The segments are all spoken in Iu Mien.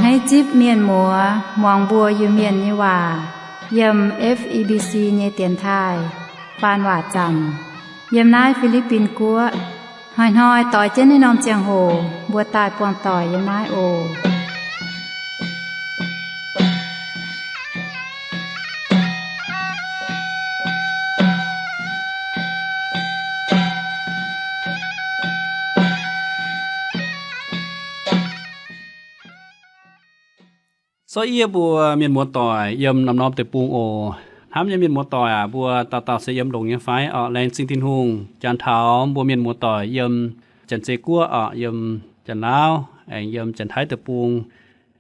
Naaiv zipv mienh muoz muangx mbuo Iu-Mienh nyei waac yiem F E B C nyei dienx taaih faan waac zanc yiem naaiv Fi^li^bin Guoqv. Hnoi-hnoi doix jienv naaiv norm ziangh hoc mbuo daaih buangh doic yiem naaiv oc. Sortv yie mbuo mienh muoz-doic yiem norm-norm deic-bung oc. Hnamv nyei mienh muoz-doic aac, mbuo dauh dauh se yiem longx nyei fai? Orqc, laengz zingh Tin-Hungh, janx taux mbuo mienh muoz-doic yiem Janx-Zei Guoqv orqc, yiem Janx-Laauv, aengx yiem Janx-Taiv deic-bung,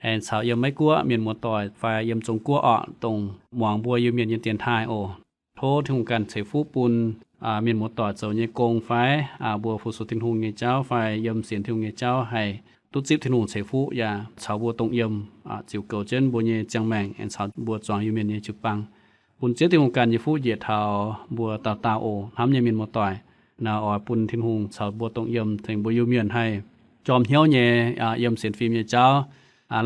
aengx caux yiem Meiv Guoqv mienh muoz-doic fai yiem Zong Guoqv orqc, dongh muangx mbuo Iu-Mienh nyei dienx taaih oc. Tov Tin-Hungh ganh ceix fuqv bun mienh muoz-doic zoux nyei gong fai mbuo fu-sux Tin-Hungh nyei jauv fai yiem sienx Tin-Hungh nyei jauv haih duqv zipv Tin-Hungh ceix fuqv yaac caux mbuo dongh yiem, ziux goux jienv mbuo nyei ziangh maengc aengx caux mbuo zuangx Iu-Mienh nyei jiu-baang. Bun Ziouv Tin-Hungh ganh nyei fuqv njiec taux mbuo dauh dauh oc. Hnamv nyei mienh muoz-doic, naaiv oix bun Tin-Hungh caux mbuo dongh yiem tengx mbuo Iu-Mienh haih jorm hnyouv nyei yiem sienx fim nyei jauv,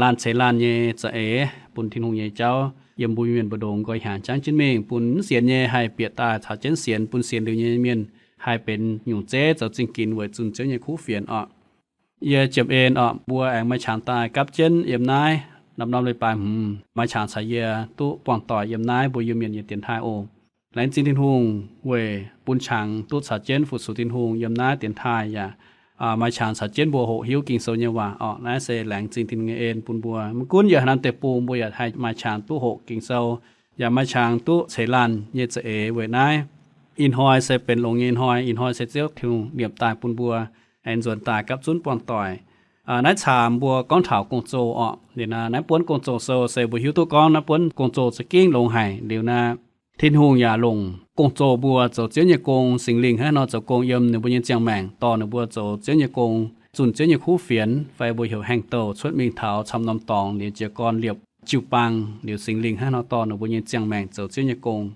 laanh ceix laanh nyei za'eix bun Tin-Hungh nyei jauv yiem mbuo Iu-Mienh mbu'ndongx nqoi hiaangx jangv jienv mingh, bun mv sienx nyei haih bieqc daaih caux jienv sienx, bun sienx liuz nyei mienh haih benx nyungc zeiv zoux zingh ginx weic zunh Ziouv nyei kuv fienx orqc. Yie Jiem En orqc, mbuo aengx maaih qangx daaih gapv jienv yiem naaiv norm-norm leiz-baaix hmz maaih qangx caux yie duqv buangh doic yiem naaiv mbuo Iu-Mienh nyei dienx taaih oc. Laengz zingh Tin-Hungh weic bun qangx duqv caux jienv fu-sux Tin-Hungh yiem naaiv dienx taaih yaac maaih qangx caux jienv mbuo hoqc hiuv Ging-Sou nyei waac orqc. Naaiv se laengz zingh Tin-Hungh nyei en bun mbuo. Maiv gunv yiem haaix norm deic-bung mbuo yaac haih maaih qangx duqv hoqc Ging-Sou, yaac maaih qangx duqv ceix laanh nyei za'eix weic naaiv. Ih hnoi se benx longx nyei ih hnoi. Ih hnoi se Ziouv Tin-Hungh liepc daaih bun mbuo aengx nzuonx daaih gapv zunv buangh doic. Naaiv caamx mbuo gorngv taux gong-zoh orqc. Liuz naaiv, naaiv buonv gong-zoh sou se mbuo hiuv duqv gorngv naaiv buonv gong-zoh za'gengh longx haic. Liuz naaiv, Tin-Hungh yaac longc gong-zoh mbuo zoux Ziouv nyei gong, Singx Lingh hnangv haaix nor zoux gong yiem ninh mbuo nyei ziangh maengc, dorh ninh mbuo zoux Ziouv nyei gong, zunh Ziouv nyei kuv fienx, fai mbuo heuc haengh douh cuotv mingh taux camv norm dorngx liuz jiez gorn liepc jiu-baang, liuz Singx Lingh hnangv haaix nor dorh ninh mbuo nyei ziangh maengc zoux Ziouv nyei gong.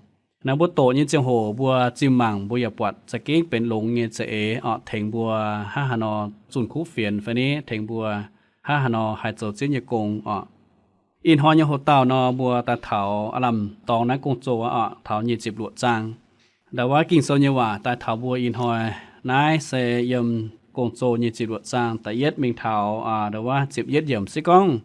Naaiv mbuo doqc nyei ziangh hoc mbuo zimh mangc mbuo yaac buatc za'gengh benx longx nyei za'eix orqc, tengx mbuo hnangv haaix nor zunh kuv fienx fai ni, tengx mbuo hnangv haaix nor haih zoux Ziouv nyei gong orqc. Ih hnoi nyei hoc-dauh nor, mbuo daaih taux aav lamh dorngx naaiv gong-zoh orqc, taux nyic ziepc luoqc zaang. Ndau wuov Ging-Sou nyei waac daaih taux mbuo ih hnoi naaiv se yiem gong-zoh nyic ziepc luoqc zaang da'yietv mingh taux ndau wuov ziepc yietv yiemc. Se gorngv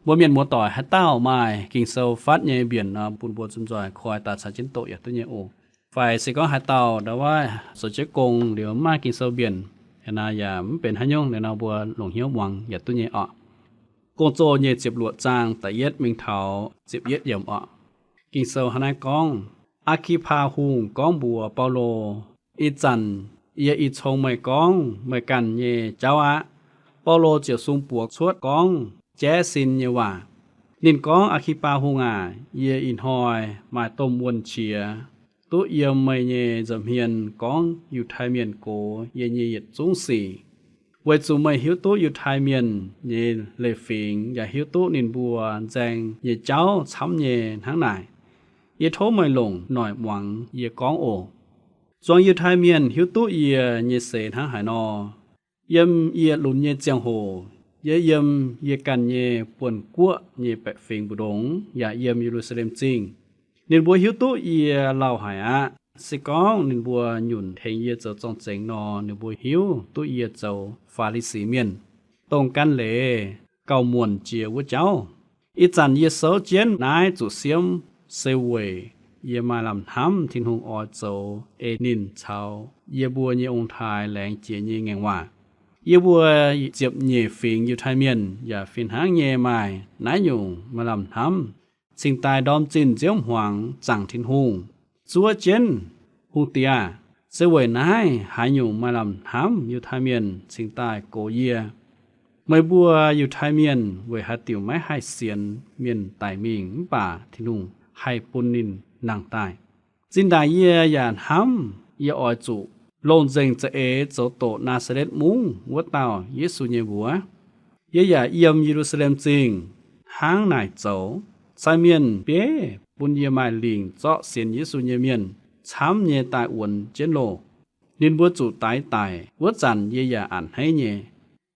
mbuo mienh muoz-doic haaix dauh maaih Ging-Sou fatv nyei mbienc nor, bun mbuo zunc nzoih koi daaih caux jienv doqc yaac duqv nyei oc. Fai se gorngv haaix dauh ndau wuov zoux jienv gong liuz mv maaih Ging-Sou mbienc, naaiv yaac mv benx haaix nyungc. Liuz nor mbuo longc hnyouv muangx yaac duqv nyei orqc. Gong-Zoh nyic ziepc luoqc zaang da'yietv mingh taux ziepc yietv yiemc orqc. Ging-Sou hnangv naaiv gorngv, Aa^ki^paa Hungh gorngv mbuox Baulo, Ih zanc yie ih cong meih gorngv meih ganh nyei jauv aqv. Baulo ziouc sung buoz cuotv gorngv jaiv sin nyei waac. Ninh gorngv, Aa^ki^paa Hungh aac, yie ih hnoi maaih domh wuonh qiex duqv yiem meih nyei nza'hmien gorngv Yiutai Mienh gox yie nyei yietc zungv sic, weic zuqc meih hiuv duqv Yiutai Mienh nyei leiz-fingx yaac hiuv duqv ninh mbuo nzaeng nyei jauv camv nyei hnangv naaic. Yie tov meih longc noic muangx yie gorngv oc. Zuangx Yiutai Mienh hiuv duqv yie nyei seix hnangv haaix nor. Yiem yie lunx nyei ziangh hoc, yie yiem yie ganh nyei buonc guoqv nyei baeqc fingx mbu'ndongx yaac yiem Ye^lu^saa^lem Zingh. Ninh mbuo hiuv duqv yie lauh haic aqv. Se gorngv ninh mbuo nyunc tengx yie zoux zorng-zengx nor, ninh mbuo hiuv duqv yie zoux Faa^li^si Mienh, dongh gan leiz gauh muonc jiex wuov jauv. Ih zanc yie souv jienv naaiv zuqc siemv se weic yie maaih lamh hnamv Tin-Hungh oix zoux ei ninh caux yie mbuo nyei ong-taaix laengz jiex nyei ngaengc waac. Yie mbuo ziepc nyeic fingx Yiutai Mienh yaac fih hnangv nyei maaih naaiv nyungc maaih lamh hnamv, cingx daaih ndorm zinh nziouv hmuangx zaangc Tin-Hungh, zuov jienv. Hungh diex aah! Se weic naaiv haaix nyungc maaih lamh hnamv Yiutai Mienh cingx daaih gox yie? Meih mbuo Yiutai Mienh weic haaix diuc maiv haih sienx mienh daic mingh mv baac Tin-Hungh haih bun ninh nangh daaih? Zinh ndaangc yie yaac hnamv yie oix zuqc longc nzengc za'eix zoux doqc Naa^saa^letv Mungv wuov dauh Yesu nyei mbuox. Yie yaac yiem Ye^lu^saa^lem Zingh hnangv naaic zoux. Sai mienh bieiv bun yie maaih lingc zorqv sienx Yesu nyei mienh camv nyei daaih wuonx jienv loh. Ninh mbuo zuqc daix daic wuov zanc yie yaac a'hneiv nyei.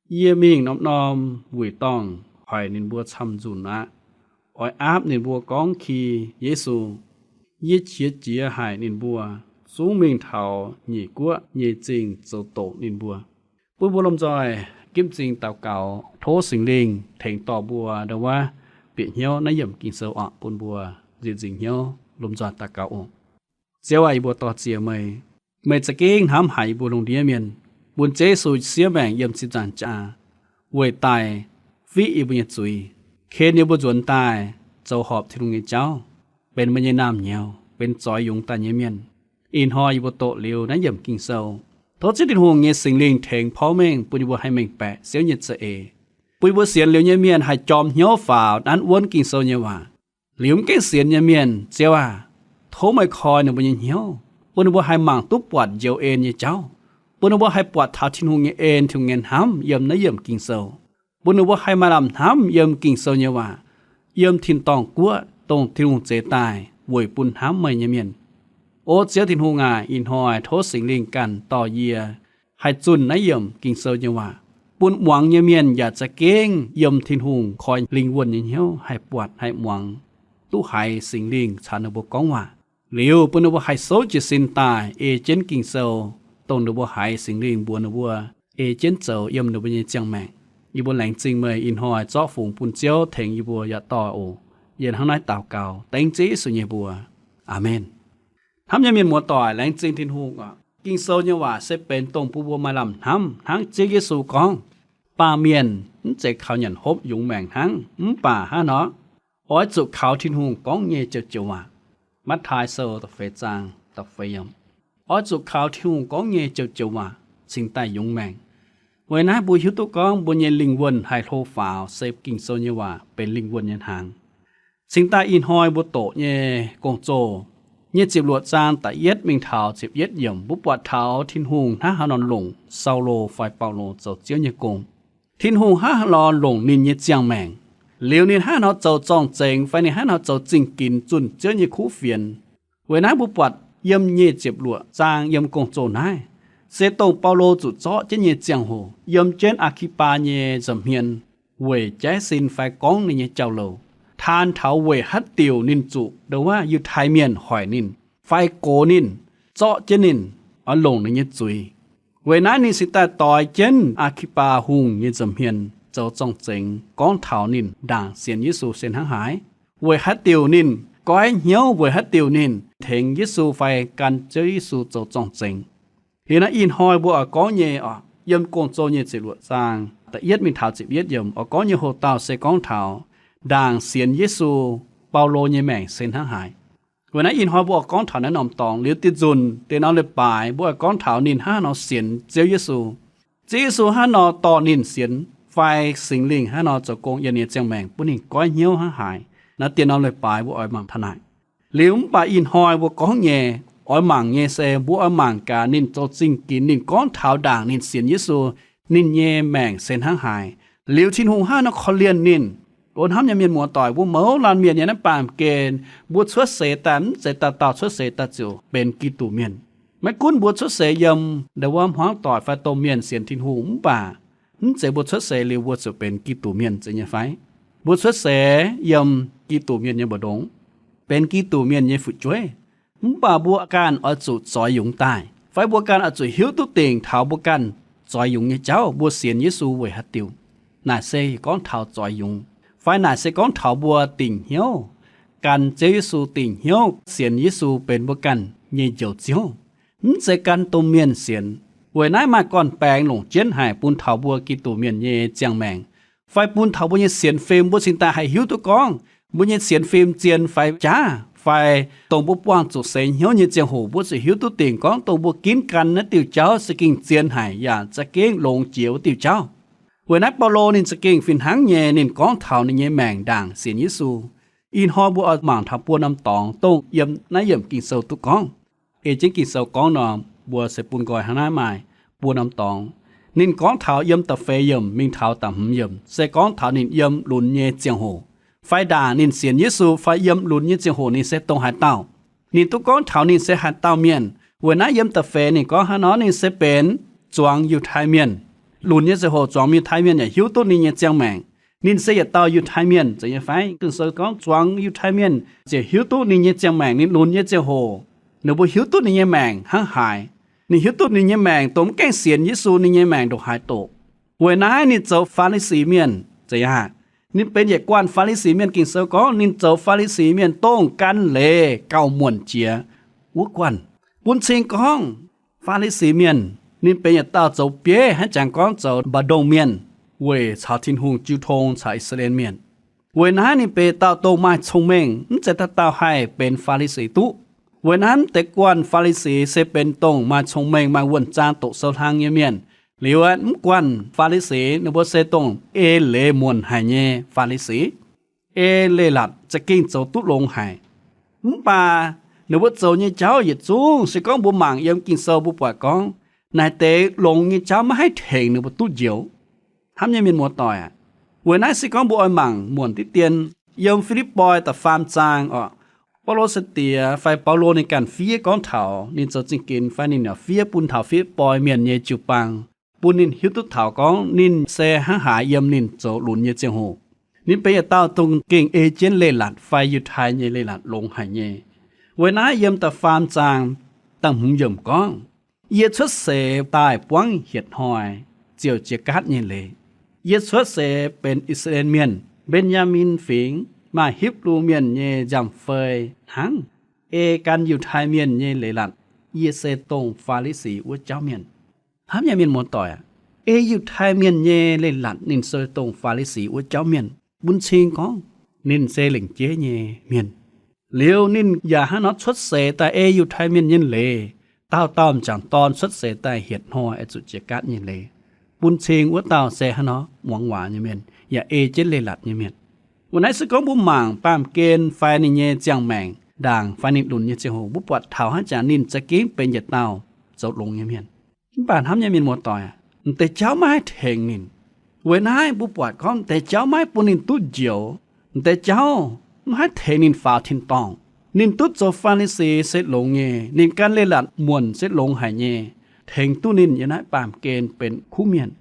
Yie mingh norm-norm wuic dorngh hoic ninh mbuo camv-nzunc aqv. Oix aapv ninh mbuo gorngv ki Yesu, yie qiex jiez haic ninh mbuo zungv mingh taux nyic guoqv nyei zingh zoux doqc ninh mbuo. Bun mbuo lomh nzoih ginv m'zing daux gaux tov Singx Lingh tengx dorh mbuo ndongc wuov bieqc hnyouv naaiv yiemc Ging-Sou oc, bun mbuo nzieqc nzingc hnyouv lomh nzoih daux gaux oc. Ziouv aac, yie mbuo dor-ziec meih. Meih za'gengh hnamv haic yie mbuo lungh ndiev mienh, bun Ziouv Yesu siev maengc yiem ziepc nzaangc jaax weic daaih fiqv yie mbuo nyei zuiz, ken yie mbuo nzuonx daaih zoux horpc Tin-Hungh nyei jauv, benx meih nyei naamh nyouz, benx zoix yungz daaih nyei mienh. Ih hnoi yie mbuo doqc liuz naaiv yiemc Ging-Sou, tov Ziouv Tin-Hungh nyei Singx Lingh tengx porv mengh bun yie mbuo haih mengh baeqc Ziouv nyei za'eix, bun yie mbuo sienx liuz nyei mienh haih jorm hnyouv faaux nanv wuonv Ging-Sou nyei waac. Liuz mv gaengh sienx nyei mienh, Ziouv aah, tov meih koi ninh mbuo nyei hnyouv, bun ninh mbuo haih mangc duqv buatc njoux en nyei jauv, bun ninh mbuo haih buatc taux Tin-Hungh nyei en, Tin-Hungh nyei hnamv yiem naaiv yiemc Ging-Sou, bun ninh mbuo haih maaih lamh hnamv yiem Ging-Sou nyei waac, yiem tin-dorngh guoqv, dongh Tin-Hungh zeix daaih weic bun hnamv meih nyei mienh. O Ziouv Tin-Hungh aac, ih hnoi tov Singx Lingh ganh dorh yie haih zunh naaiv yiemc Ging-Sou nyei waac, bun muangx nyei mienh yaac za'gengh yiem Tin-Hungh koi lingh wuonh nyei hnyouv haih buatc haih muangx, duqv haiz Singx Lingh caux ninh mbuo gorngv waac. Liuz bun ninh mbuo haih souv jiez sin daaih ei jienv Ging-Sou, dongh ninh mbuo haiz Singx Lingh mbuox ninh mbuo, ei jienv zoux yiem ninh mbuo nyei ziangh maengc. Yie mbuo laengz zingh meih ih hnoi zorqv fungx bun Ziouv tengx yie mbuo yaac doic oc. Yie hnangv naaiv daux gaux dengv Ziouv Yesu nyei mbuox. Aamen. Hnamv nyei mienh muoz-doic, laengz zingh Tin-Hungh oc. Ging-Sou nyei waac se benx dongh bun mbuo maaih lamh hnamv hnangv Ziouv Yesu gorngv, baamh mienh mv zeiz kaux nyanc hopv yungz maengc hnangv, mv baac hnangv nor, oix zuqc kaux Tin-Hungh gorngv nyei joux-joux waac. Matv^taai Sou da'feix zaang da'feix yiemc. Oix zuqc kaux Tin-Hungh gorngv nyei joux-joux waac cingx daaih yungz maengc. Weic naaiv mbuo hiuv duqv gorngv mbuo nyei lingh wuonh haih hlo faaux se Ging-Sou nyei waac benx lingh wuonh nyei hnaangx. Cingx daaih ih hnoi mbuo doqc nyei Gong-Zoh nyic ziepc luoqc zaang da'yietv mingh taux ziepc yietv yiemc, mbuo buatc taux Tin-Hungh hnangv haaix nor longc Saulo fai Baulo zoux Ziouv nyei gong. Tin-Hungh hnangv haaix nor longc ninh nyei ziangh maengc, liuz ninh hnangv haaix nor zoux zorng-zengx fai ninh hnangv haaix nor zoux zingh ginx zunh Ziouv nyei kuv fienx. Weic naaiv mbuo buatc yiem nyic ziepc luoqc zaang yiem Gong-Zoh naaiv, se dongh Baulo zuqc zorqv jienv nyei ziangh hoc yiem jienv Aa^ki^baa nyei nza'hmien weic jaiv sin fai gorngv ninh nyei jauv-louc, taan taux weic haaix diuc ninh zuqc ndongc wuov Yiutai Mienh hoic ninh fai gox ninh, zorqv jienv ninh, oix longc ninh nyei zuiz. Weic naaiv ninh cingx daaih doix jienv Aa^ki^baa Hungh nyei nza'hmien zoux zorng-zengx gorngv taux ninh ndaangc sienx Yesu se hnangv haaix, weic haaix diuc ninh goiv hnyouv, weic haaix diuc ninh tengx Yesu fai gan Ziouv Yesu zoux zorng-zengx. Liuz naaiv ih hnoi mbuo oix gorngv nyei oc, yiem Gong-Zoh nyic ziepc luoqc zaang da'yietv mingh taux ziepc yietv yiemc oix gorngv nyei hoc dauh se gorngv taux ndaangc sienx Yesu, Baulo nyei maengc se hnangv haaix. Weic naaiv ih hnoi mbuo oix gorngv taux naaiv norm dorngx. Liuz diex nzunc deix norm leiz-baaix mbuo oix gorngv taux ninh hnangv haaix nor sienx Ziouv Yesu, Ziouv Yesu hnangv haaix nor dorh ninh sienx, fai Singx Lingh hnangv haaix nor zoux gong yiem ninh nyei ziangh maengc bun ninh goiv hnyouv hnangv haaix. Naaiv deix norm leiz-baaix mbuo oix mangc taux naaic. Liuz mv baac ih hnoi mbuo gorngv nyei, oix mangc nyei se mbuo oix mangc gaax ninh zoux zingh ginx, ninh gorngv taux ndaangc ninh sienx Yesu, ninh nyei maengc se hnangv haaix, liuz Tin-Hungh hnangv haaix nor korv-lienh ninh. O hnamv nyei mienh muoz-doic, mbuo mouz laanh mienh nyei naaiv baamh gen, mbuo cuotv seix daaih mv zeiz dauh dauh cuotv seix daaih ziouc benx Giduc Mienh. Maiv gunv mbuo cuotv seix yiem ndau wuov hmuangv doic fai domh mienh sienx Tin-Hungh, mv baac mv zeiz mbuo cuotv seix liuz mbuo ziouc benx Giduc Mienh zeiz nyei fai? Mbuo cuotv seix yiem Giduc Mienh nyei mbu'ndongx, benx Giduc Mienh nyei fu'jueiv. Mv baac mbuo ganh oix zuqc zoix yungz daaih, fai mbuo ganh oix zuqc hiuv duqv dingc taux mbuo ganh zoix yungz nyei jauv, mbuo sienx Yesu weic haaix diuc. Naaic se gorngv taux zoix yungz, fai naaic se gorngv taux mbuo dingc hnyouv, gan Ziouv Yesu, dingc hnyouv sienx Yesu benx mbuo ganh nyei Njoux Ziouv. Mv zeiz gan domh mienh sienx. Weic naaiv maaih gorn-baengx longc jienv haic bun taux mbuo Giduc Mienh nyei ziangh maengc, fai bun taux mbuo nyei sienx fim. Mbuo cingx daaih haih hiuv duqv gorngv mbuo nyei sienx fim zien fai jaav, fai dongh mbuo buangh zuqc seix hnyouv nyei ziangh hoc mbuo zuqc hiuv duqv dingc gorngv dongh mbuo ginv gan naaiv diuh jauv za'gengh zien haic yaac za'gengh longx jiex wuov diuh jauv. Weic naaiv Baulo ninh za'gengh fih hnangv nyei, ninh gorngv taux ninh nyei maengc ndaangc sienx Yesu. Ih hnoi mbuo oix mangc taux buo norm dorngx dongh yiem naaiv yiemc Ging-Sou duqv gorngv. Ei jienv Ging-Sou gorngv nor, mbuo se bun nqoi hnangv naaiv maaih buo norm dorngx. Ninh gorngv taux yiem da'feix yiemc mingh taux da'hmz yiemc se gorngv taux ninh yiem lunx nyei ziangh hoc, fai ndaangc ninh sienx Yesu fai yiem lunx nyei ziangh hoc ninh se dongh haaix dauh. Ninh duqv gorngv taux ninh se haaix dauh mienh. Weic naaiv yiem da'feix ninh gorngv hnangv nor, ninh se benx zuangx Yiutai Mienh. Lunx nyei ziangh hoc zuangx Yiutai Mienh yaac hiuv duqv ninh nyei ziangh maengc. Ninh se yietc dauh Yiutai Mienh zeiz nyei fai? Ging-Sou gorngv zuangx Yiutai Mienh ziouc hiuv duqv ninh nyei ziangh maengc, ninh lunx nyei ziangh hoc, ninh mbuo hiuv duqv ninh nyei maengc hnangv haaix. Ninh hiuv duqv ninh nyei maengc dongh mv gaengh sienx Yesu ninh nyei maengc ndongc haaix doqc. Weic naaiv ninh zoux Faa^li^si Mienh zeiz aqv. Ninh benx yietc guanh Faa^li^si Mienh. Ging-Sou gorngv ninh zoux Faa^li^si Mienh dongh gan leiz gauh muonc jiex wuov guanh. Bun cing gorngv Faa^li^si Mienh ninh benx yietc dauh zoux bieiv hnangv jangx gorngv zoux mba'ndongh mienh weic caux Tin-Hungh jiu tong caux I^saa^laa^en Mienh. Weic naaiv ninh benx dauh dongh maaih cong-mengh, mv zeiz dauh dauh haih benx Faa^li^si duqv. Weic naaiv mv deix guanh Faa^li^si se benx dongh maaih cong-mengh, maaih wuonh zaang doqc sou hlang nyei mienh. Liuz mv guanh Faa^li^si ninh mbuo se dongh ei leiz muonc haic nyei Faa^li^si. Ei leiz-latc za'gengh zoux duqv longx haic. Mv baac ninh mbuo zoux nyei jauv yietc zungv se gorngv mbuo mangc yiem Ging-Sou mbuo buatc gorngv naaic deix longx nyei jauv maiv haih tengx ninh mbuo duqv njoux. Hnamv nyei mienh muoz-doic aac, weic naaiv se gorngv mbuo oix mangc muonc diqv dien yiem Fi^lipv^poi da'faam zaang orqc, Baulo sai-diex fai Baulo ninh ganh fiev gorngv taux ninh zoux zingh ginx fai ninh yaac fiev bun taux Fi^lipv^poi mienh nyei jiu-baang, bun ninh hiuv duqv taux gorngv ninh se hnangv haaix yiem ninh zoux lunx nyei ziangh hoc. Ninh benx yietc dauh dongh gengh ei jienv leiz-latc fai Yiutai nyei leiz-latc longx haic nyei. Weic naaiv yiem da'faam zaang da'hmz yiemc gorngv, yie cuotv seix daaih buangv hietc hnoi ziouc jiex gaatv nyei leiz. Yie cuotv seix benx I^saa^laa^en Mienh, Mben^yaa^min Fingx, maaih Hipv^lu Mienh nyei nziaamv-fei hnangv, ei gan Yiutai Mienh nyei leiz-latc. Yie se dongh Faa^li^si wuov jauv mienh. Hnamv nyei mienh muoz-doic aac, ei Yiutai Mienh nyei leiz-latc ninh se dongh Faa^li^si wuov jauv mienh. Bun cing gorngv ninh se lengc jeiv nyei mienh. Liuz ninh yaac hnangv nor cuotv seix daaih ei Yiutai Mienh nyei leiz, dauh dauh m'jangc dorn cuotv seix daaih hietc hnoi oix zuqc jiex gaatv nyei leiz. Bun cing wuov dauh se hnangv nor muangx waac nyei mienh, yaac ei jienv leiz-latc nyei mienh. Weic naaiv se gorngv mbuo mangc baamh gen fai ninh nyei ziangh maengc ndaangc fai ninh lunx nyei ziangh hoc, mbuo buatc taux hnangv jangx ninh za'gengh benx yietc dauh zoux longx nyei mienh. Mv baac hnamv nyei mienh muoz-doic aac, m'deix jauv maiv haih tengx ninh. Weic naaiv mbuo buatc gorngv m'deix jauv maiv bun ninh duqv njoux. M'deix jauv maiv haih tengx ninh faaux tin-dorngh. Ninh duqv zoux Faa^li^si se longx nyei, ninh gan leiz-latc muonc se longx haic nyei, tengx duqv ninh yiem naaiv baamh gen benx kuv mienh,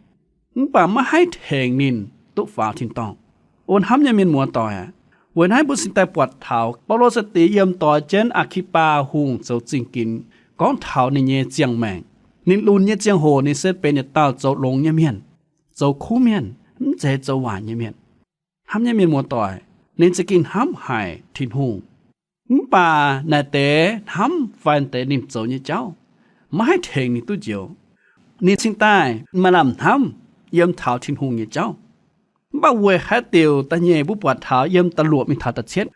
mv baac maiv haih tengx ninh duqv faaux tin-dorngh. O hnamv nyei mienh muoz-doic aac, weic naaiv mbuo cingx daaih buatc taux Baulo sai-diex yiem doix jienv Aa^ki^baa Hungh zoux zingh ginx gorngv taux ninh nyei ziangh maengc. Ninh lunx nyei ziangh hoc ninh se benx yietc dauh zoux longx nyei mienh, zoux kuv mienh, mv zeiz zoux waaic nyei mienh. Hnamv nyei mienh muoz-doic, ninh za'gengh hnamv haic Tin-Hungh. Mv baac naaic deix hnamv fai deix ninh zoux nyei jauv maiv haih tengx ninh duqv njoux. Ninh cingx daaih maaih lamh hnamv yiem taux Tin-Hungh nyei jauv. Mv baac weic haaix diuc da'nyeic mbuo buatc taux yiem da'luoqc mingh taux da'cietv.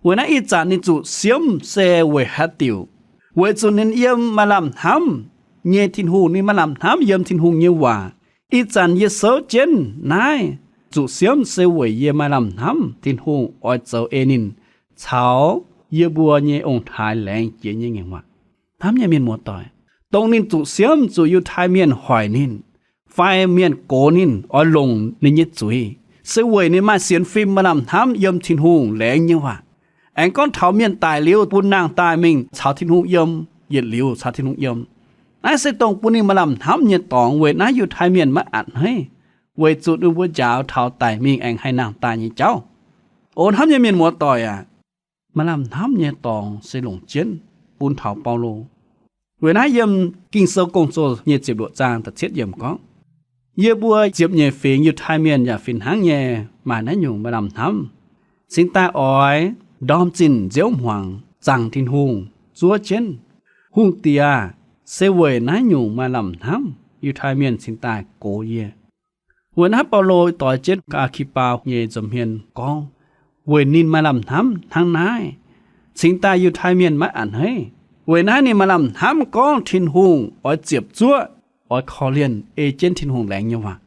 Weic naaiv ih zanc ninh zuqc siemv se weic haaix diuc? Weic zuqc ninh yiem maaih lamh hnamv nyei Tin-Hungh, ninh maaih lamh hnamv yiem Tin-Hungh nyei waac. Ih zanc yie souv jienv naaiv zuqc siemv se weic yie maaih lamh hnamv Tin-Hungh oix zoux ei ninh caux yie mbuo nyei ong-taaix laengz jiex nyei ngaengc waac. Hnamv nyei mienh muoz-doic, dongh ninh zuqc siemv zuqc Yiutai Mienh hoic ninh, fai mienh gox ninh oix longc ninh nyei zuiz, se weic ninh maaih sienx fim, maaih lamh hnamv yiem Tin-Hungh laengz nyei waac. Aengx gorngv taux mienh daic liuz bun nangh daaih mingh caux Tin-Hungh yiem, yietc liuz caux Tin-Hungh yiem. Naaiv se dongh bun ninh maaih lamh hnamv nyei dorngx. Weic naaiv Yiutai Mienh maiv a'hneiv, weic zuqc ninh mbuo njaaux taux daic mingh aengx haih nangh daaih nyei jauv. O hnamv nyei mienh muoz-doic aac, maaih lamh hnamv nyei dorngx se longc jienv bun taux Baulo. Weic naaiv yiem Ging-Sou Gong-Zoh nyic ziepc luoqc zaang da'cietv yiemc gorngv, yie mbuo ziepc nyeic fingx Yiutai Mienh yaac fih hnangv nyei maaih naaiv nyungc maaih lamh hnamv, cingx daaih oix ndorm zinh nziouv hmuangx zaangc Tin-Hungh zuov jienv. Hungh diex aah! Se weic naaiv nyungc maaih lamh hnamv Yiutai Mienh cingx daaih gox yie. Weic naaiv Baulo doix jienv Aa^ki^baa nyei nza'hmien gorngv, weic ninh maaih lamh hnamv hnangv naaiv, cingx daaih Yiutai Mienh maiv a'hneiv. Weic naaiv ninh maaih lamh hnamv gorngv Tin-Hungh oix ziepc zuoqv, oix korv-lienh ei jienv Tin-Hungh laengz nyei waac.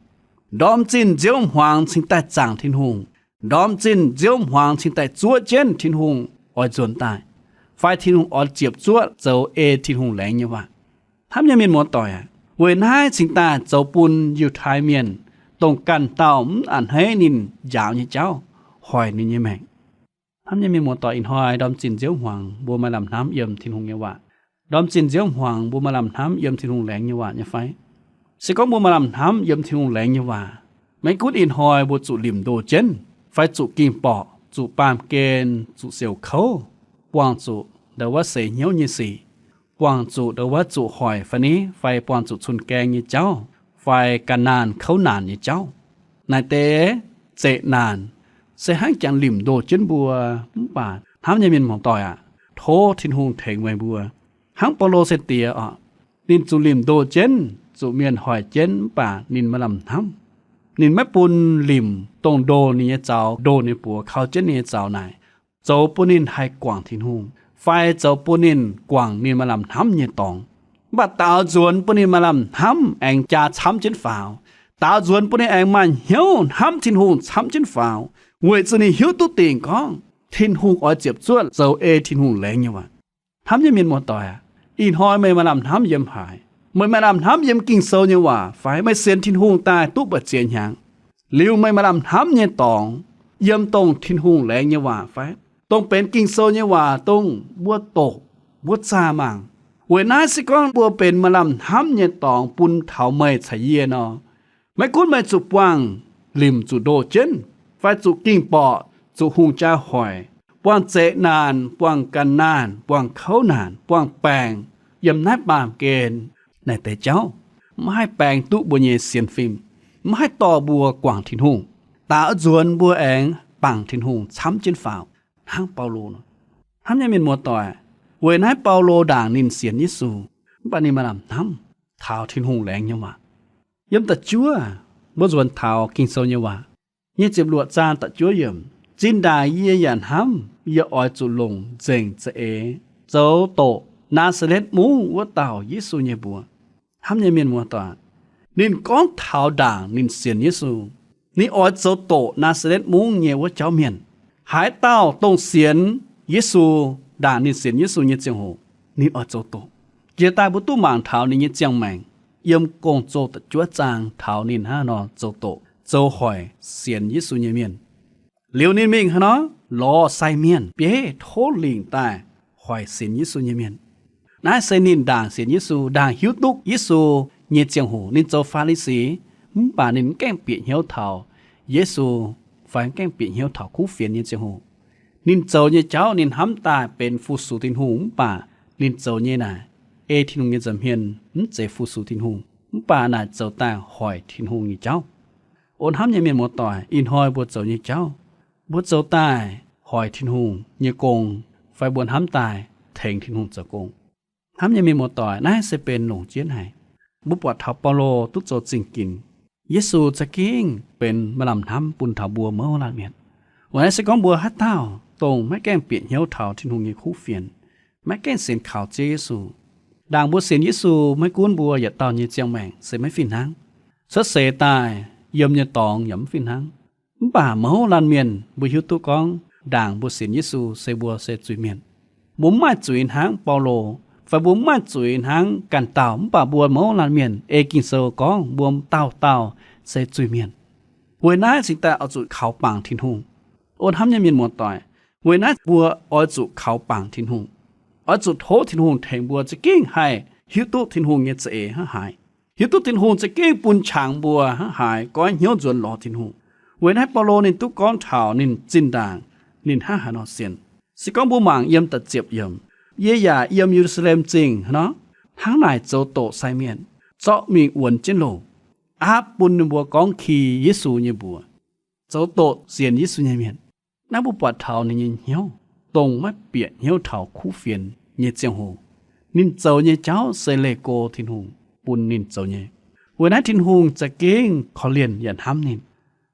Ndorm zinh nziouv hmuangx cingx daaih zaangc Tin-Hungh. Ndorm zinh nziouv hmuangx cingx daaih zuov jienv Tin-Hungh oix nzuonx daaih, fai Tin-Hungh oix ziepc zuoqv zoux ei Tin-Hungh laengz nyei waac. Hnamv nyei mienh muoz-doic aac, weic naaiv cingx daaih zoux bun Yiutai Mienh, dongh ganh dauh mv a'hneiv ninh njaaux nyei jauv, hoic ninh nyei maengc. Hnamv nyei mienh muoz-doic, ih hnoi ndorm zinh nziouv hmuangx mbuo maaih lamh hnamv yiem Tin-Hungh nyei waac. Ndorm zinh nziouv hmuangx mbuo maaih lamh hnamv yiem Tin-Hungh laengz nyei waac nyei fai? Se gorngv mbuo maaih lamh hnamv yiem Tin-Hungh laengz nyei waac, Maiv gunv ih hnoi mbuo zuqc limc ndoh jienv, fai zuqc ging-borqc, zuqc baamh gen, zuqc siouc kouv, buangh zuqc ndau wuov seix hnyouv nyei sic, buangh zuqc ndau wuov zuqc hoic fai ni, fai buangh zuqc cun-gaeng nyei jauv, fai ga'naanh kouv naanc nyei jauv, naaic deix zeqc naanc se hnangv jangx limc ndoh jienv mbuo, mv baac hnamv nyei mienh muoz-doic aac, tov Tin-Hungh tengx meih mbuo. Hnangv Baulo se diex oc, ninh zuqc limc ndoh jienv, zuqc mienh hoic jienv, mv baac ninh maaih lamh hnamv. Ninh maiv bun limc dongh ndoh ninh nyei zaux, ndoh ninh buoz, kaux jienv ninh nyei zaux naaic, zoux bun ninh haih guangc Tin-Hungh, fai zoux bun ninh guangc ninh maaih lamh hnamv nyei dorngx. Mv baac daaux nzuonx bun ninh maaih lamh hnamv aengx jaa camv jienv faaux. Daaux nzuonx bun ninh aengx maaih hnyouv hnamv Tin-Hungh camv jienv faaux, weic zuqc ninh hiuv duqv dingc gorngv Tin-Hungh oix ziepc zuoqv zoux ei Tin-Hungh laengz nyei waac. Hnamv nyei mienh muoz-doic aac, ih hnoi meih maaih lamh hnamv yiem haaix? Meih maaih lamh hnamv yiem Ging-Sou nyei waac fai? Meih sienx Tin-Hungh daaih duqv mbu'ziex hnyangx, liuz meih maaih lamh hnamv nyei dorngx yiem dongh Tin-Hungh laengz nyei waac fai, dongh benx Ging-Sou nyei waac dongh mbuo doqc, mbuo zaah mangc? Weic naaiv se gorngv mbuo benx maaih lamh hnamv nyei dorngx bun taux meih caux yie nor, maiv gunv meih zuqc buangh limc zuqc ndoh jienv, fai zuqc ging-borqc, zuqc hungh jaa hoic, buangh zeqc naanc, buangh ga'naanh, buangh kouv naanc, buangh baengc, yiem naaiv baamh gen naaic deix jauv, maiv haih baeng duqv mbuo nyei sienx fim, maiv haih dorh mbuo guangc Tin-Hungh. Daaux nzuonx mbuo aengx bangc Tin-Hungh camv jienv faaux, hnangv Baulo nor. Hnamv nyei mienh muoz-doic, weic naaiv Baulo ndaangc ninh sienx Yesu, mv baac ninh maaih lamh hnamv taux Tin-Hungh laengz nyei waac. Yiem da'juov, mbuo nzuonx taux Ging-Sou nyei waac, nyic ziepc luoqc zaang da'juov yiemc, Zinh ndaangc yie yaac hnamv yie oix zuqc longc nzengc za'eix zoux doqc Naa^saa^letv Mungv wuov dauh Yesu nyei mbuox. Hnamv nyei mienh muoz-doic, ninh gorngv taux ndaangc ninh sienx Yesu, ninh oix zoux doqc Naa^saa^letv Mungv nyei wuov jauv mienh. Haaix dauh dongh sienx Yesu, ndaangc ninh sienx Yesu nyei ziangh hoc, ninh oix zoux doqc. Jiex daaih mbuo duqv mangc taux ninh nyei ziangh maengc yiem Gong-Zoh da'juov zaang taux ninh hnangv haaix nor zoux doqc, zoux hoic sienx Yesu nyei mienh. Liuz ninh mingh haaix nor, lorz sai mienh bieiv tov lingc daaih hoic sienx Yesu nyei mienh. Naaiv se ninh ndaangc sienx Yesu, ndaangc hiuv duqv Yesu nyei ziangh hoc ninh zoux Faa^li^si, mv baac ninh mv gaengh bieqc hnyouv taux Yesu, fai mv gaengh bieqc hnyouv taux kuv fienx nyei ziangh hoc. Ninh zoux nyei jauv ninh hnamv daaih benx fu-sux Tin-Hungh, mv baac ninh zoux nyei naaic ei Tin-Hungh nyei nza'hmien, mv zeiz fu-sux Tin-Hungh, mv baac naaic zoux daaih hoic Tin-Hungh nyei jauv. O hnamv nyei mienh muoz-doic, ih hnoi mbuo zoux nyei jauv, mbuo zoux daaih hoic Tin-Hungh nyei gong, fai mbuo hnamv daaih tengx Tin-Hungh zoux gong? Hnamv nyei mienh muoz-doic, naaiv se benx longc jienv haic. Mbuo buatc taux Baulo duqv zoux zingh ginx. Yesu za'gengh benx maaih lamh hnamv bun taux mbuo mouz laanh mienh. Weic naaiv se gorngv mbuo haaix dauh dongh maiv gaengh bieqc hnyouv taux Tin-Hungh nyei kuv fienx, maiv gaengh sienx kaux Ziouv Yesu, ndaangc mbuo sienx Yesu, maiv gunv mbuo yietc dauh nyei ziangh maengc se maiv fih hnangv, cuotv seix daaih yiem nyei dorngx yaac mv fih hnangv. Mv baac mouz laanh mienh mbuo hiuv duqv gorngv ndaangc mbuo sienx Yesu se mbuo se zuiz-mienh. Mbuo mv maaih zuiz hnangv Baulo, fai mbuo mv maaih zuiz hnangv ganh dauh, mv baac mbuo mouz laanh mienh ei Ging-Sou gorngv mbuo dauh dauh se zuiz-mienh. Weic naaiv cingx daaih oix zuqc kaux bangc Tin-Hungh. O hnamv nyei mienh muoz-doic, weic naaiv mbuo oix zuqc kaux bangc Tin-Hungh, oix zuqc tov Tin-Hungh tengx mbuo za'gengh haih hiuv duqv Tin-Hungh nyei za'eix hnangv haaix, hiuv duqv Tin-Hungh za'gengh bun qangx mbuo hnangv haaix, goiv hnyouv nzuonx lorz Tin-Hungh. Weic naaiv Baulo ninh duqv gorngv taux ninh zinh ndaangc ninh hnangv haaix nor sienx. Se gorngv mbuo mangc yiem da'ziepc yiemc, Yie yaac yiem Ye^lu^saa^lem Zingh hnangv nor, hnangv naaic zoux doqc sai mienh, zorqv mingh wuonx jienv loh, aapv bun ninh mbuo gorngv ki Yesu nyei mbuox, zoux doqc sienx Yesu nyei mienh. Naaiv mbuo buatc taux ninh nyei hnyouv, dongh maiv bieqc hnyouv taux kuv fienx nyei ziangh hoc, ninh zoux nyei jauv se leih go Tin-Hungh bun ninh zoux nyei. Weic naaiv Tin-Hungh za'gengh korv-lienh yaac hnamv ninh.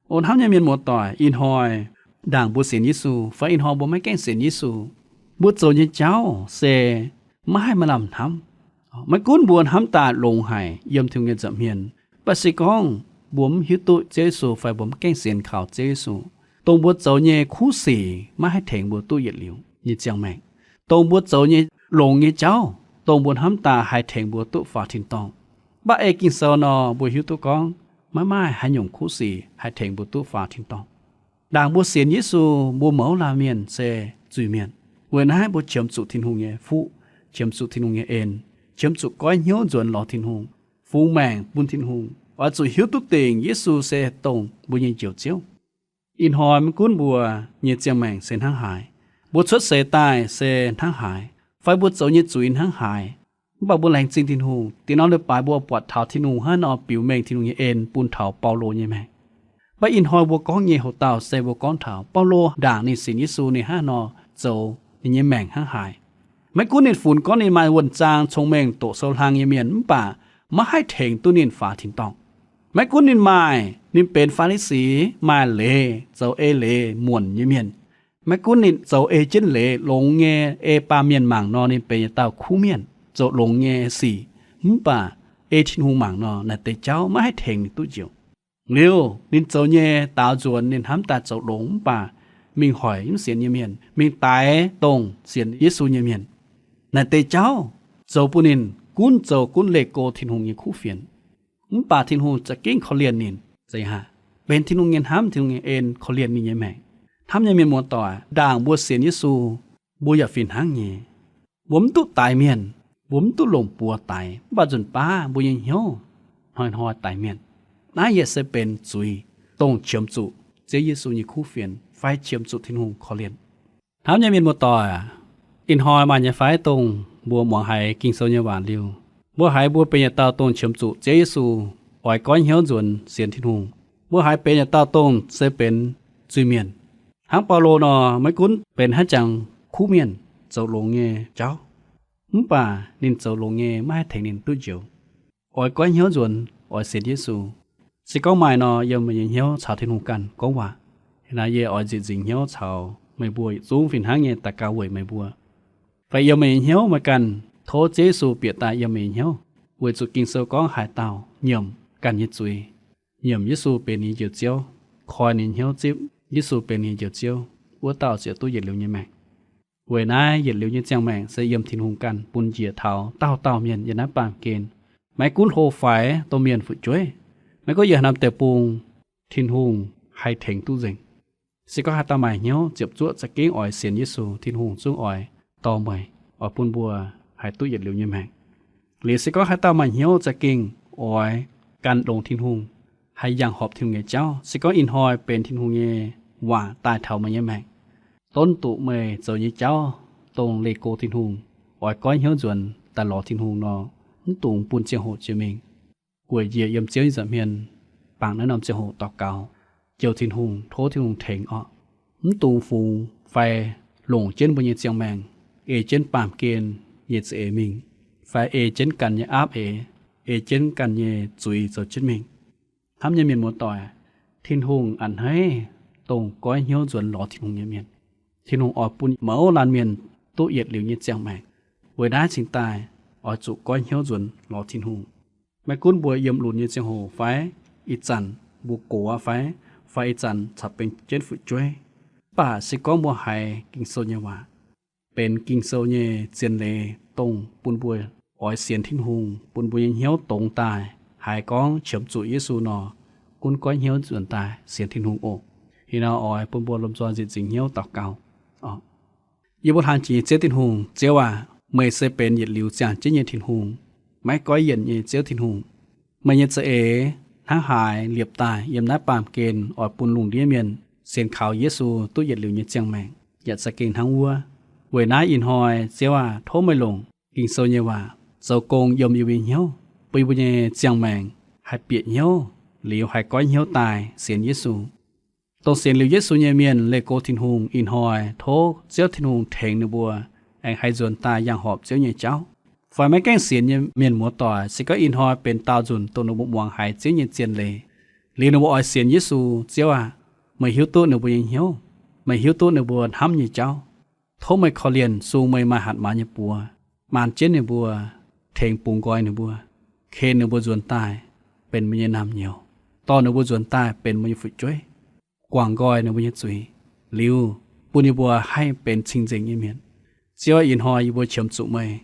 O hnamv nyei mienh muoz-doic, ih hnoi ndaangc mbuo sienx Yesu fai ih hnoi mbuo maiv gaengh sienx Yesu, mbuo zoux nyei jauv se maiv haih maaih lamh hnamv. Maiv gunv mbuo hnamv daaih longx haic yiem Tin-Hungh nyei nza'hmien, mv baac se gorngv mbuo mv hiuv duqv Ziouv Yesu fai mbuo mv gaengh sienx kaux Ziouv Yesu, dongh mbuo zoux nyei kuv sic maiv haih tengx mbuo duqv yietc liuz nyei ziangh maengc. Dongh mbuo zoux nyei longx nyei jauv, dongh mbuo hnamv daaih haih tengx mbuo duqv faaux tin-dorngh. Mv baac ei Ging-Sou nor, mbuo hiuv duqv gorngv maiv maaih haaix nyungc kuv sic haih tengx mbuo duqv faaux tin-dorngh. Ndaangc mbuo sienx Yesu, mbuo mouz laanh mienh se zuiz-mienh. Weic naaiv mbuo qiemx zuqc Tin-Hungh nyei fuqv, qiemx zuqc Tin-Hungh nyei en, qiemx zuqc goiv hnyouv nzuonx lorz Tin-Hungh, fungx maengc bun Tin-Hungh, oix zuqc hiuv duqv dingc Yesu se dongh mbuo nyei Njoux Ziouv. Ih hnoi maiv gunv mbuo nyei ziangh maengc se hnangv haaix, mbuo cuotv seix daaih se hnangv haaix, fai mbuo zoux nyei zuiz hnangv haaix, mv baac mbuo laengz zingh Tin-Hungh. Diex norm leiz-baaix mbuo buatc taux Tin-Hungh hnangv nor biux mengh Tin-Hungh nyei en bun taux Baulo nyei maengc. Mv baac ih hnoi mbuo gorngv nyei hoc dauh se mbuo gorngv taux Baulo ndaangc ninh sienx Yesu ninh hnangv nor zoux, ninh nyei maengc hnangv haaix. Maiv gunv ninh funx gorngv ninh maaih wuonh zaang, cong-mengh, doqc sou hlang nyei mienh, mv baac maiv haih tengx duqv ninh faaux tin-dorngh. Maiv gunv ninh maaih, ninh benx Faa^li^si, maaih leiz, zoux ei leiz muonc nyei mienh. Maiv gunv ninh zoux ei jienv leiz longx nyei, ei baamh mienh mangc nor ninh benx yietc dauh kuv mienh zoux longx nyei sic, mv baac ei Tin-Hungh mangc nor naaic deix jauv maiv haih tengx ninh duqv njoux. Liuz ninh zoux nyei daaux nzuonx ninh hnamv daaih zoux longx, mv baac mingh hoic mv sienx nyei mienh, mingh daix dongh sienx Yesu nyei mienh. Naaic deix jauv zoux bun ninh gunv zoux gunv leih go Tin-Hungh nyei kuv fienx. Mv baac Tin-Hungh za'gengh korv-lienh ninh, benx Tin-Hungh nyei hnamv, Tin-Hungh nyei en korv-lienh ninh nyei maengc. Hnamv nyei mienh muoz-doic, ndaangc mbuo sienx Yesu, mbuo yaac fih hnangv nyei. Mbuo mv duqv daix mienh, mbuo mv duqv longc buoz daix, mv baac nzunc baav mbuo nyei hnyouv hnoi-hnoi daix mienh. Naaiv yaac se benx zuiz dongh qiemx zuqc Ziouv Yesu nyei kuv fienx fai qiemx zuqc Tin-Hungh korv-lienh. Hnamv nyei mienh muoz-doic, ih hnoi maaih nyei fai dongh mbuo muangx haiz Ging-Sou nyei waac liuz, mbuo haiz mbuo benx yietc dauh dongh qiemx zuqc Ziouv Yesu oix goiv hnyouv nzuonx sienx Tin-Hungh? Mbuo haiz benx yietc dauh dongh se benx zuiz-mienh? Hnangv Baulo nor, maiv gunv benx haaix jangx kuv mienh zoux longx nyei jauv, mv baac ninh zoux longx nyei maiv haih tengx ninh duqv njoux, oix goiv hnyouv nzuonx oix sienx Yesu. Se gorngv maaih nor, yiem meih nyei hnyouv caux Tin-Hungh ganh gorngv waac. Naaiv yie oix nzieqc nzingc hnyouv caux meih mbuo yietc zungv fih hnangv nyei daux gaux weic meih mbuo. Fai yiem meih nyei hnyouv meih ganh tov Ziouv Yesu bieqc daaih yiem meih nyei hnyouv, weic zuqc Ging-Sou gorngv haaix dauh nyiemc ganh nyei zuiz, nyiemc Yesu benx ninh nyei Njoux Ziouv, koi ninh nyei hnyouv zipv Yesu benx ninh nyei Njoux Ziouv, wuov dauh ziouc duqv yietc liuz nyei maengc. Weic naaiv yietc liuz nyei ziangh maengc se yiem Tin-Hungh ganh bun njiec taux dauh dauh mienh yiem naaiv baamh gen. Maiv gunv hlo faix, domh mienh, fu'jueiv, maiv gunv yiem haaix norm deic-bung, Tin-Hungh haih tengx duqv nzengc. Se gorngv haaix dauh maaih hnyouv ziepc zuoqv za'gengh oix sienx Yesu, Tin-Hungh zungv oix dorh meih, oix bun mbuo haih duqv yietc liuz nyei maengc. Liuz se gorngv haaix dauh maaih hnyouv za'gengh oix gan longx Tin-Hungh, haih yangh horpc Tin-Hungh nyei jauv, se gorngv ih hnoi benx Tin-Hungh nyei waac daaih taux meih nyei maengc, donv duqv meih zoux nyei jauv dongh leih go Tin-Hungh, oix goiv hnyouv nzuonx daaih lorz Tin-Hungh nor, mv dungx bun ziangh hoc jiex mingh. Weic njiec yiem Ziouv nyei nza'hmien, bangc naaiv norm ziangh hoc daux gaux, jouh Tin-Hungh, tov Tin-Hungh tengx orqc. Mv dungx fungx fai longc jienv mbuo nyei ziangh maengc ei jienv baamh gen nyei za'eix mingh, fai ei jienv ganh nyei aapv eix, ei jienv ganh nyei zuiz zoux jienv mingh. Hnamv nyei mienh muoz-doic, Tin-Hungh a'hneiv dongh goiv hnyouv nzuonx lorz Tin-Hungh nyei mienh. Tin-Hungh oix bun mouz laanh mienh duqv yietc liuz nyei ziangh maengc. Weic naaiv cingx daaih oix zuqc goiv hnyouv nzuonx lorz Tin-Hungh. Maiv gunv mbuo yiem lunx nyei ziangh hoc fai ih zanc mbuo gox fai, fai ih zanc caux benx jienv fu'jueiv, mv baac se gorngv mbuo haiz Ging-Sou nyei waac, benx Ging-Sou nyei zien leiz dongh bun mbuo oix sienx Tin-Hungh, bun mbuo nyei hnyouv dongz daaih, haiz gorngv qiemx zuqc Yesu nor, gunv goiv hnyouv nzuonx daaih sienx Tin-Hungh oc. Ih hnoi oix bun mbuo lomh nzoih nzieqc nzingc hnyouv daux gaux. Yie mbuo hlang jiex nyei Ziouv Tin-Hungh, Ziouv aac, meih se benx yietc liuz ziangh jienv nyei Tin-Hungh, maiv goiv yienc nyei Ziouv Tin-Hungh. Meih nyei za'eix hnangv haaix liepc daaih yiem naaiv baamh gen oix bun lungh ndiev mienh sienx kaux Yesu duqv yietc liuz nyei ziangh maengc yaac za'gengh hnangv wuov. Weic naaiv ih hnoi Ziouv aac, tov meih longc Ging-Sou nyei waac zoux gong yiem yie mbuo nyei hnyouv, bun yie mbuo nyei ziangh maengc haih bieqc hnyouv liuz haih goiv hnyouv daaih sienx Yesu. Dongh sienx liuz Yesu nyei mienh leih go Tin-Hungh ih hnoi tov Ziouv Tin-Hungh tengx ninh mbuo aengx haih nzuonx daaih yangh horpc Ziouv nyei jauv. Fai maiv gaengh sienx nyei mienh muoz-doic, se gorngv ih hnoi benx daauh nzunc dongh ninh mbuo muangx haiz Ziouv nyei zien leiz, liuz ninh mbuo oix sienx Yesu, Ziouv aac, meih hiuv duqv ninh mbuo nyei hnyouv, meih hiuv duqv ninh mbuo hnamv nyei jauv. Tov meih korv-lienh sung meih maaih hatc maaz nyei buoz, maan jienv ninh mbuo, tengx bungx nqoi ninh mbuo, ken ninh mbuo nzuonx daaih benx meih nyei naamh nyouz, dorh ninh mbuo nzuonx daaih benx meih nyei fu'jueiv, guangc nqoi ninh mbuo nyei zuiz, liuz bun yie mbuo haih benx cing-nzengc nyei mienh. Ziouv aac, ih hnoi yie mbuo qiemx zuqc meih.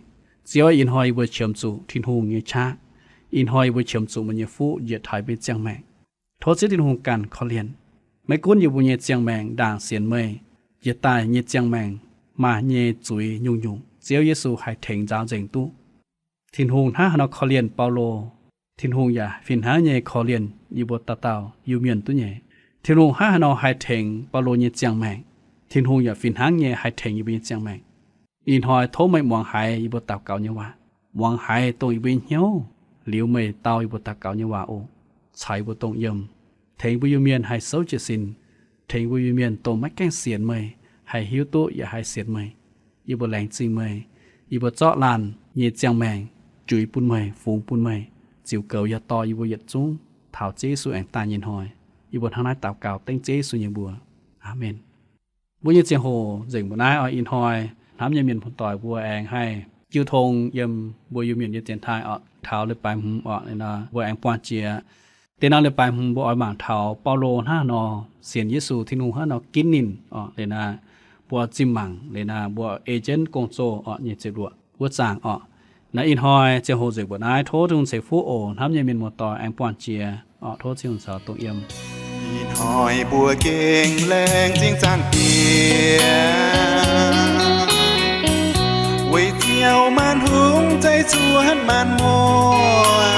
Ziouv aac, ih hnoi yie mbuo qiemx zuqc Tin-Hungh nyei qaqv. Ih hnoi yie mbuo qiemx zuqc meih nyei fuqv njiec taux yie mbuo nyei ziangh maengc. Tov Ziouv Tin-Hungh ganh korv-lienh. Maiv gunv yie mbuo nyei ziangh maengc ndaangc sienx meih, jiex daaih nyei ziangh maengc maaih nyei zuiz nyungc-nyungc, Ziouv Yesu haih tengx nzaaux nzengc duqv. Tin-Hungh hnangv haaix nor korv-lienh Baulo, Tin-Hungh yaac fih hnangv nyei korv-lienh yie mbuo dauh dauh Iu-Mienh duqv nyei. Tin-Hungh hnangv haaix nor haih tengx Baulo nyei ziangh maengc, Tin-Hungh yaac fih hnangv nyei haih tengx yie mbuo nyei ziangh maengc. Ih hnoi tov meih muangx haiz yie mbuo daux gaux nyei waac, muangx haiz dongh yie mbuo nyei hnyouv, liuz meih dau yie mbuo daux gaux nyei waac oc. Caux yie mbuo dongh yiem, tengx yie mbuo Iu-Mienh haih souv jiez sin, tengx yie mbuo Iu-Mienh dongh maiv gaengh sienx meih, haih hiuv duqv yaac haih sienx meih. Yie mbuo laengz zingh meih, yie mbuo zorqv laanh nyei ziangh maengc juix bun meih, fungx bun meih, ziux goux yaac dorh yie mbuo yietc zungv taux Ziouv Yesu aengx daaih nyei hnoi. Yie mbuo hnangv naaiv daux gaux dengv Ziouv Yesu nyei mbuox. Aamen. Mbuo nyei ziangh hoc nzengc mbuo naaiv oc. Ih hnoi hnamv nyei mienh muoz-doic mbuo aengx haih jiu tong yiem mbuo Iu-Mienh nyei dienx taaih oc. Taux leiz-baaix hmz oc, mbuo aengx buangh jiex. Deix norm leiz-baaix hmz mbuo oix mangc taux Baulo hnangv haaix nor sienx Yesu Tin-Hungh, hnangv haaix nor ginv ninh oc. Liuz naaiv mbuo zimh mangc, liuz naaiv mbuo ei jienv gong-zoh oc, nyei ziepc luoqc wuov zaangc oc. Naaiv ih hnoi ziangh hoc nzengc mbuo naaiv, tov Tin-Hungh ceix fuqv oc. Hnamv nyei mienh muoz-doic aengx buangh jiex oc. Tov Tin-Hungh caux dongh yiem. Ih hnoi mbuo gengh laengz zingh Zaangc Diex, weic ziouc maanc hungh zeiv cuotv maanc muoz,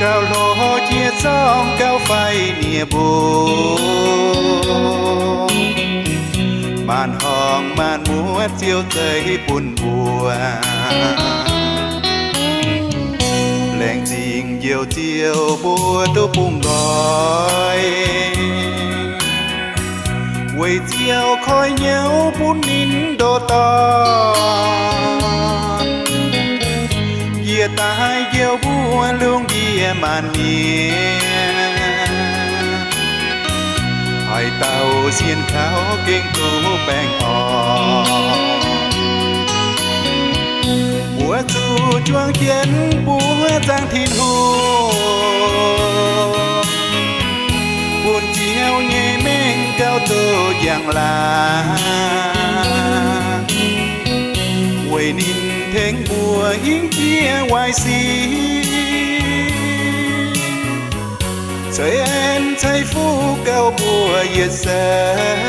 gauh hlo jiex zorngh gauh faix nie mbuo. Maanc horngh maanc muotv Ziouv zeiv bun mbuo, laengz zingh Njoux Ziouv mbuo duqv bungx nqoi, weic Ziouv koiv nyauv bun ninh ndoh dorn. Njiec daaih njoux mbuo lungh ndiev maanc nyiex, haaix dauh sienx kaux gengh duqv baengh orn. Mbuo zuqc juang jienv buov zaangc Tin-Hungh, bun Ziouv nyei mengh gauh duqv njang-laangc, weic ninh tengx mbuo hingv jiex waaic sin, ceix en ceix fuqv gauh mbuo yietc seix.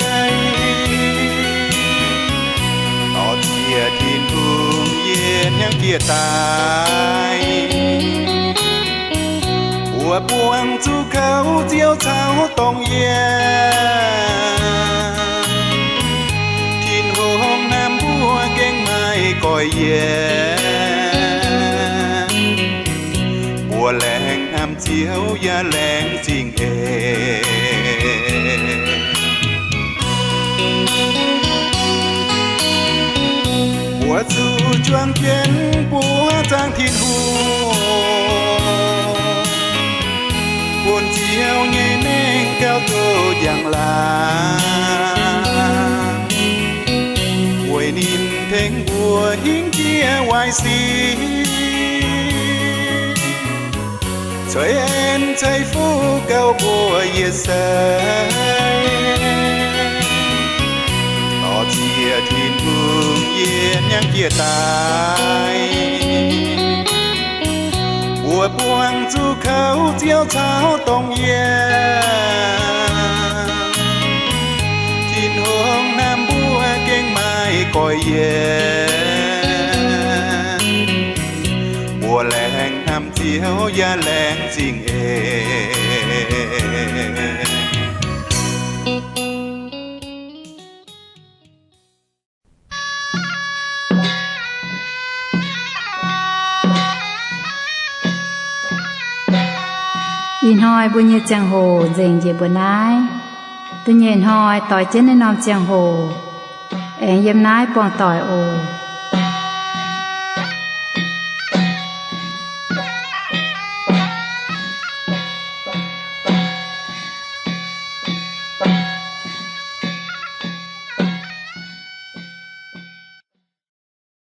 Dorh ziex Tin-Hungh yie hnyangx jiex daaih, mbuo buangh zuqc kouv Ziouv caux dongh yiem. Tin-Hungh hnamv mbuo gengh maaih goiv yiem, mbuo laengz hnamv Ziouv yaac laengz zingh eix. Mbuo zuqc juang jienv buov zaangc Tin-Hungh, bun Ziouv nyei mengh gauh duqv njang-laangc, weic ninh tengx mbuo hingv jiex waaic sic, ceix en ceix fuqv gauh mbuo yietc seix. Dorh ziex Tin-Hungh yie hnyangx jiex daaih, mbuo buangh zuqc kouv Ziouv caux dongh yiem. Tin-Hungh hnamv mbuo gengh maaih goiv yiem, mbuo laengz hnamv Ziouv yaac laengz zingh eix. Ih hnoi mbuo nyei ziangh hoc nzengc njiec mbuo naaiv. Da'nyeic hnoi doix jienv naaiv norm ziangh hoc, aengx yiem naaiv buangh doic oc.